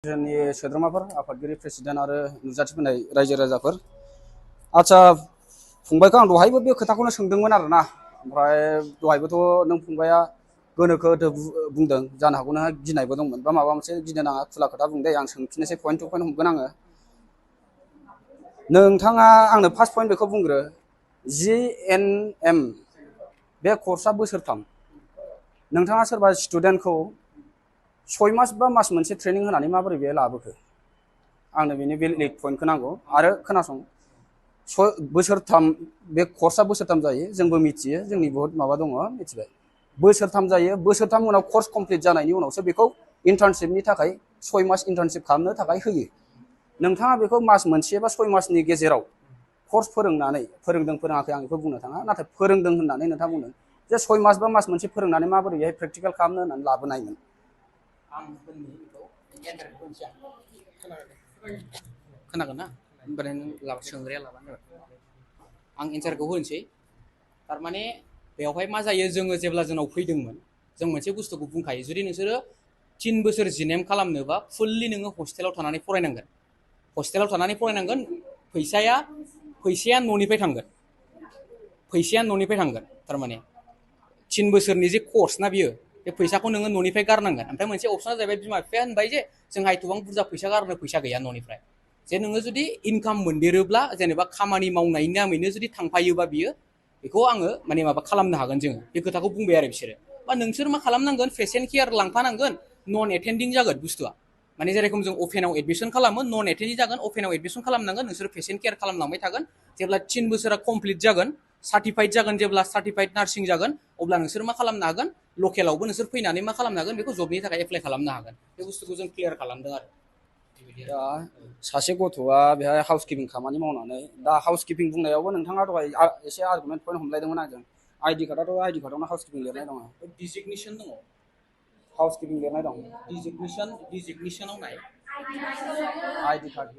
जोंनि सोद्रोमाफोर आफादगिरि प्रेसिडेन्ट आरो नुजाथिफैनाय रायजो राजाफोर आच्छा फंबायखौ आं दहायबो बे खोथाखौनो सोंदोंमोन आरोना ओमफ्राय दहायबोथ' नों फंबाया गोनोखो बुंदों जानो हागौ नोंहा गिनायबो दंमोन बा माबा मोनसे गिनो नाङा खुला खोथा बुंदे आं सोंफिननोसै पइन्ट टु पइन्ट हमगोन आङो नोंथाङा आंनो फार्स्ट पइन्ट बेखौ बुंग्रो GNM बे कर्सआ बोसोरथाम नोंथाङा सोरबा स्टुडेन्टखौ 6 मास बा मास मोनसे ट्रेनिं होनानै माबोरै बे लाबोखो आंनो बेनि भेलिड पइन्टखौ नांगौ आरो खोनासं बोसोरथाम बे कर्सआ बोसोरथाम जायो जोंबो मिथियो जोंनि बहुत माबा दङ मिथिबाय बोसोरथाम जायो बोसोरथाम उनाव कर्स कमप्लिट जानायनि उनावसो बेखौ इन्टार्नशिपनि थाखाय 6 मास इन्टार्नशिप खालामनो थाखाय होयो नोंथाङा बेखौ मास मोनसे बा 6 मासनि गेजेराव कर्स फोरोंनानै फोरोंदों फोरोङाखै आं बेखौ बुंनो थाङा नाथाय फोरोंदों होननानै नोंथाङा बुंदों जे 6 मास बा मास मोनसे फोरोंनानै माबोरैहाय प्रेक्टिकेल खालामनो होननानै लाबोनायमोन खोनागोन ना होनबालाय नों सोंग्राया लाबानो जाबाय आं एन्सारखौ होनोसै थारमाने बेवहाय मा जायो जोङो जेब्ला जोंनाव फैदोंमोन जों मोनसे बुस्थुखौ बुंखायो जुदि नोंसोरो 3 बोसोर जिनेम खालामनोबा फुल्लि नोङो हस्टेलाव थानानै फरायनांगोन फैसाया न'निफ्राय थांगोन थारमाने 3 बोसोरनि जे कर्स ना बियो बे फैसाखौ नोङो न'निफ्राय गारनांगोन ओमफ्राय मोनसे अपसना जाहैबाय बिमा बिफाया होनबाय जे जोंहा एथबां बुरजा फैसा गारनो फैसा गैया न'निफ्राय जे नोङो जुदि इनकाम मोनदेरोब्ला जेनेबा खामानि मावनायनि नामैनो जुदि थांफायोबा बियो बेखौ आङो माने माबा खालामनो हागोन जोङो बे खोथाखौ बुंबाय आरो बिसोरो बा नोंसोर मा खालामनांगोन पेसेन्ट केयार लांफानांगोन नन एटेन्डिं जागोन बुस्थुआ माने जेरेखम जों अपेनाव एडमिसन खालामो नन एटेन्डिं जागोन अपेनाव एडमिसन खालामनांगोन नोंसोर पेसेन्ट केयार खालामलांबाय थागोन जेब्ला 3 बोसोरा कमप्लिट जागोन सार्टिफाइड जागोन जेब्ला सार्टिफाइड नार्सिं जागोन अब्ला नोंसोर मा खालामनो हागोन लकेलावबो नोंसोर फैनानै मा खालामनो हागोन बेखौ जबनि थाखाय एप्लाइ खालामनो हागोन बे बुस्थुखौ जों क्लियार खालामदों आरो दा सासे गथ'आ बेहाय हाउसकिपिं खामानि मावनानै दा हाउसकिपिं बुंनायावबो नोंथाङा दहाय एसे आर्गुमेन्ट पइन्ट हमलायदोंमोन आंजों आइडि कार्डआथ' आइडि कार्डआवनो हाउसकिपिं लिरनाय दङ डिजिगनेसन दङ हाउसकिपिं लिरनाय दं डिजिगनेसनाव नाय आइडि कार्ड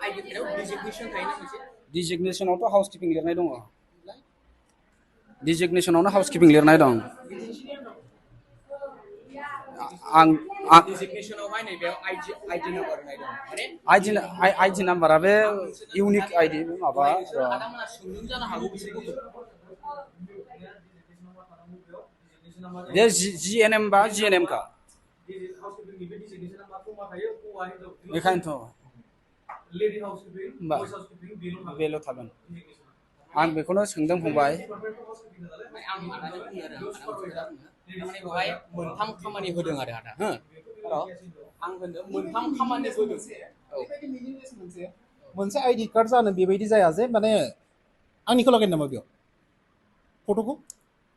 आइडि कार्डआव डिजिगनेसन थायोना मोनसे डिजिगनेसनावथ' हाउसकिपिं लिरनाय दङ डिजिगनेसनावनो हाउसकिपिं लिरनाय दं आं डिजिगनेसनावहाय नैबेयाव आइडि नाम्बार होनाय दं माने आइडि नाम्बारा बे इउनिक आइडि माबा आदामोना सोंदों जानो हागौ बिसोरखौ बे GNM बा GNM का बेखायनोथ' बेल' थागोन आं बेखौनो सोंदों फंबाय बेवहाय मोनथाम खामानि होदों आरो आदा हो आं होनदों मोनथाम खामानि होदों मोनसे आइडि कार्ड जानो बेबायदि जाया जे माने आंनिखौ लागायनो नामा बेयाव फट'खौ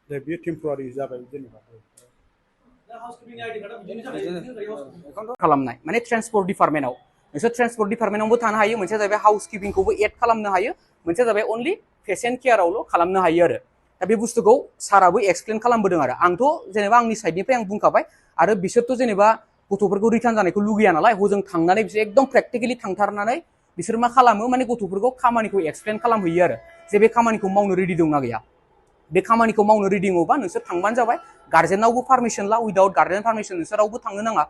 बेयो टेम्परारि जाबाय जेनेबा खालामनाय माने ट्रेन्सपर्ट डिपार्टमेन्टआव नोंसोर ट्रेन्सपर्ट डिपार्टमेन्टआवबो थानो हायो मोनसेया जाबाय हाउसकिपिंखौबो एड खालामनो हायो मोनसेया जाबाय अनलि पेसेन्ट केयारावल' खालामनो हायो आरो दा बे बुस्थुखौ साराबो एक्सप्लेन खालामबोदों आरो आंथ' जेनेबा आंनि साइडनिफ्राय आं बुंखाबाय आरो बिसोरथ' जेनेबा गथ'फोरखौ रिटार्न जानायखौ लुगैया नालाय हजों थांनानै बिसोर एकदम प्रेक्टिकेलि थांथारनानै बिसोर मा खालामो माने गथ'फोरखौ खामानिखौ एक्सप्लेन खालामहैयो आरो जे बे खामानिखौ मावनो रेडि दंना गैया बे खामानिखौ मावनो रेडि दङबा नोंसोर थांबानो जाबाय गार्जेनावबो पारमिसन ला उइदाउट गार्जेन पारमिसन नोंसोर रावबो थांनो नाङा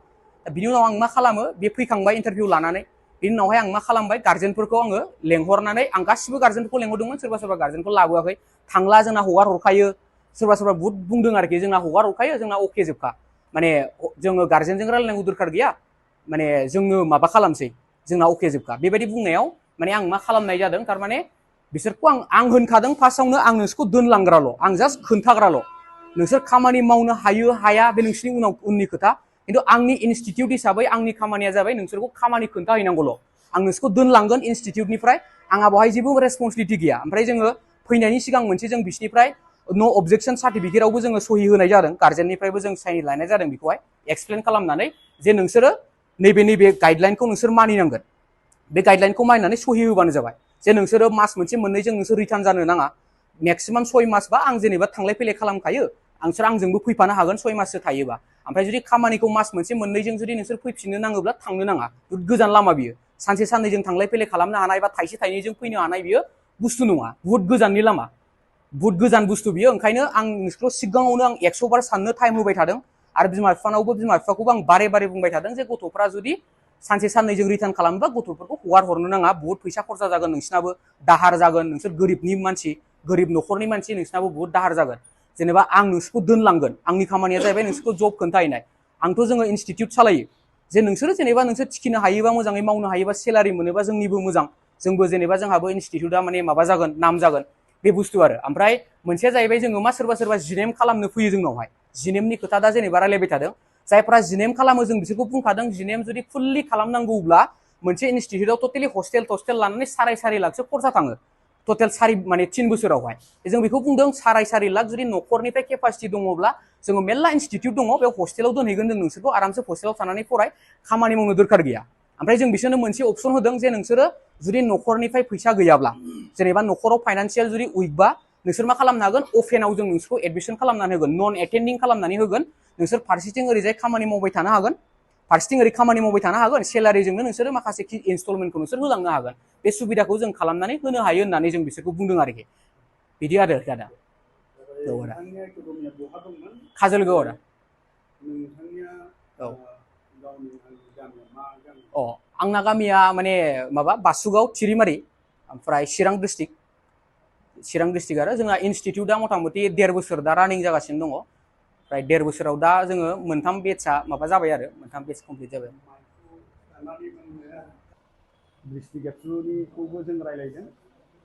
बिनि उनाव आं मा खालामो बे फैखांबाय इन्टारभिउ लानानै बिनि उनावहाय आं मा खालामबाय गार्जेनफोरखौ आङो लेंहरनानै आं गासिबो गार्जेनफोरखौ लेंहरदोंमोन सोरबा सोरबा गार्जेनखौ लाबोआखै थांला जोंना हगार हरखायो सोरबा बुहुद बुंदों आरोखि जोंना हगार हरखायो जोंना अके जोबखा माने जोङो गार्जेनजों रायलायनांगौ दरखार गैया माने जोङो माबा खालामसै जोंना अके जोबखा बेबायदि बुंनायाव माने आं मा खालामनाय जादों थारमाने बिसोरखौ आं होनखादों फार्स्टआवनो आं नोंसोरखौ दोनलांग्राल' आं जास्ट खोन्थाग्राल' नोंसोर खामानि मावनो हायो हाया बे नोंसोरनि उननि खोथा खिन्थु आंनि इनस्टिटिउट हिसाबै आंनि खामानिया जाबाय नोंसोरखौ खामानि खोन्थाहैनांगौल' आं नोंसोरखौ दोनलांगोन इनस्टिटिउटनिफ्राय आंहा बेवहाय जेबो रेसपन्सिबिलिटि गैया ओमफ्राय जोङो फैनायनि सिगां मोनसे जों बिसोरनिफ्राय नो अबजेक्सन सार्टिफिकेटआवबो जोङो सहि होनाय जादों गार्जेननिफ्रायबो जों साइन लानाय जादों बेखौहाय एक्सप्लेन खालामनानै जे नोंसोरो नैबे गाइडलाइनखौ नोंसोर मानिनांगोन बे गाइडलाइनखौ मानिनानै सहि होबानो जाबाय जे नोंसोरो मास मोनसे मोननैजों नोंसोर रिटार्न जानो नाङा मेक्सिमाम 6 मास बा आं जेनेबा थांलाय फैलाय खालामखायो नोंसोर आंजोंबो फैफानो हागोन 6 माससो थायोबा ओमफ्राय जुदि खामानिखौ मास मोनसे मोननैजों जुदि नोंसोर फैफिननो नाङोब्ला थांनो नाङा गोजान लामा बियो सानसे साननैजों थांलाय फैलाय खालामनो हानाय बा थाइसे थाइनैजों फैनो हानाय बियो बुस्थु नङा बुहुत गोजाननि लामा बुहुत गोजान बुस्थु बियो ओंखायनो आं नोंसोरखौ सिगाङावनो आं 100 बार साननो टाइम होबाय थादों आरो बिमा बिफाखौबो आं बारे बारे बुंबाय थादों जे गथ'फ्रा जुदि सानसे साननै जों रिटार्न खालामोबा गथ'फोरखौ हगार हरनो नाङा बहुत फैसा खरसा जागोन नोंसिनाबो दाहार जागोन नोंसोर गोरिबनि मानसि गोरिब न'खरनि मानसि नोंसिनाबो बहुत दाहार जागोन जेनेबा आं नोंसोरखौ दोनलांगोन आंनि खामानिया जाहैबाय नोंसोरखौ जब खोन्थाहैनाय आंथ' जोङो इनस्टिटिउट सालायो जे नोंसोरो जेनेबा नोंसोर थिखिनो हायोबा मोजाङै मावनो हायोबा सेलारि मोनोबा जोंनिबो मोजां जोंबो जेनेबा जोंहाबो इनस्टिटिउटआ माने माबा जागोन नाम जागोन बे बुस्थु आरो ओमफ्राय मोनसेया जाहैबाय जोङो मा सोरबा सोरबा जिनेम खालामनो फैयो जोंनावहाय जिनेमनि खोथा दा जेनेबा रायलायबाय थादों जायफ्रा जिनेम खालामो जों बिसोरखौ बुंखादों जिनेम जुदि फुल्लि खालामनांगौब्ला मोनसे इनस्टिटिउटआव टटेलि हस्टेल लानानै 4.5 लाखसो खरसा थाङो टटेल माने 3 बोसोरावहाय जों बेखौ बुंदों 4.5 लाख जुदि न'खरनिफ्राय केपासिटि दङब्ला जोङो मेल्ला इनस्टिटिउट दङ बेयाव हस्टेलाव दोनहैगोन जों नोंसोरखौ आरामसे हस्टेलाव थानानै फराय खामानि मावनो दरखार गैया ओमफ्राय जों बिसोरनो मोनसे अपसन होदों जे नोंसोरो जुदि न'खरनिफ्राय फैसा गैयाब्ला जेनेबा न'खराव फाइनान्सियेल जुदि उइकबा नोंसोर मा खालामनो हागोन अफेनाव जों नोंसोरखौ एडमिसन खालामनानै होगोन नन एटेन्डिं खालामनानै होगोन नोंसोर फारसेथिं ओरैजाय खामानि मावबाय थानो हागोन फारसेथिं ओरै खामानि मावबाय थानो हागोन सेलारिजोंनो नोंसोरो माखासे इनस्टलमेन्टखौ नोंसोर होलांनो हागोन बे सुबिदाखौ जों खालामनानै होनो हायो होननानै जों बिसोरखौ बुंदों आरोखि बिदि आरो दादा काजलगाव आदा औ अ आंना गामिया माने माबा बासुगाव थिरिमारि ओमफ्राय चिरां डिस्ट्रिक्ट आरो जोंना इनस्टिटिउटआ मथा मथि 1.5 बोसोर दा रानिं जागासिनो दङ ओमफ्राय 1.5 बोसोराव दा जोङो मोनथाम बेटसा माबा जाबाय आरो मोनथाम बेटस कमप्लिट जाबाय डिस्ट्रिक्ट एबसुनिखौबो जों रायलायदों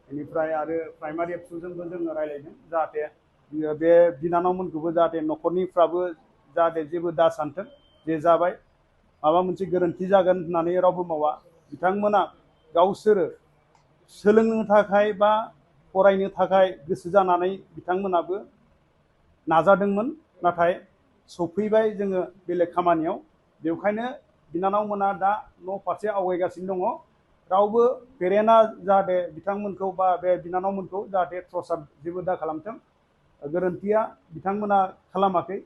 बेनिफ्राय आरो प्राइमारि एबसुजोंबो जोङो रायलायदों जाहाथे बे बिनानावमोनखौबो जाहाथे न'खरनिफ्राबो जाहाथे जेबो दा सानथों जे जाबाय माबा मोनसे गोरोन्थि जागोन होननानै रावबो मावा बिथांमोना गावसोरो सोलोंनो थाखाय बा फरायनो थाखाय गोसो जानानै बिथांमोनाबो नाजादोंमोन नाथाय सफैबाय जोङो बेलेग खामानियाव बेवखायनो बिनानावमोना दा न' फारसे आवगायगासिनो दङ रावबो पेरेन्टआ जाहाथे बिथांमोनखौ बा बे बिनानावमोनखौ जाहाथे टर्चार जेबो दा खालामथों गोरोन्थिया बिथांमोना खालामाखै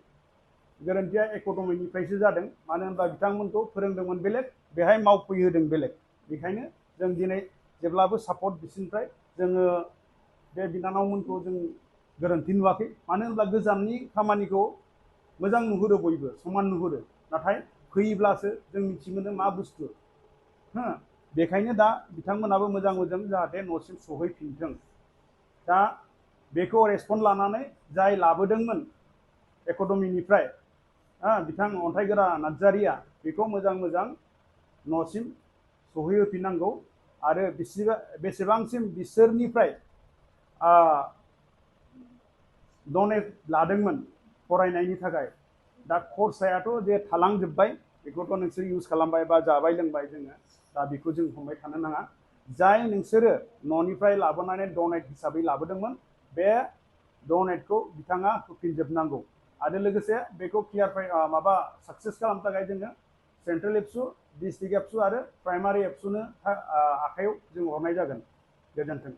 गोरोन्थिया एकाडेमिनिफ्रायसो जादों मानो होनबा बिथांमोनखौ फोरोंदोंमोन बेलेग बेहाय मावफैहोदों बेलेग बेखायनो जों दिनै जेब्लाबो सापर्ट बिसोरनिफ्राय जोङो बे बिनानावमोनखौ जों गोरोन्थि नुवाखै मानो होनब्ला गोजाननि खामानिखौ मोजां नुहुरो बयबो समान नुहुरो नाथाय फैयोब्लासो जों मिथिमोनो मा बुस्थु हो बेखायनो दा बिथांमोनाबो मोजां जाहाथे न'सिम सहैफिनथों दा बेखौ रेसपन्ड लानानै जाय लाबोदोंमोन एकाडेमिनिफ्राय बिथां अन्थाइ गोरा नार्जारिया बेखौ मोजां न'सिम सहैहोफिननांगौ आरो बेसेबांसिम बिसोरनिफ्राय डनेट लादोंमोन फरायनायनि थाखाय दा खरसायाथ' जे थालांजोब्बाय बेखौथ' नोंसोर इउज खालामबाय बा जाबाय लोंबाय जोङो दा बेखौ जों हमबाय थानो नाङा जाय नोंसोरो न'निफ्राय लाबोनानै डनेट हिसाबै लाबोदोंमोन बे डनेटखौ बिथाङा होफिनजोबनांगौ आरो लोगोसे बेखौ माबा साक्सेस खालामनो थाखाय जोङो सेन्ट्रेल एबसु डिस्ट्रिक्ट एबसु आरो प्राइमारि एबसुनो आखायाव जों हरनाय जागोन गोजोन्थों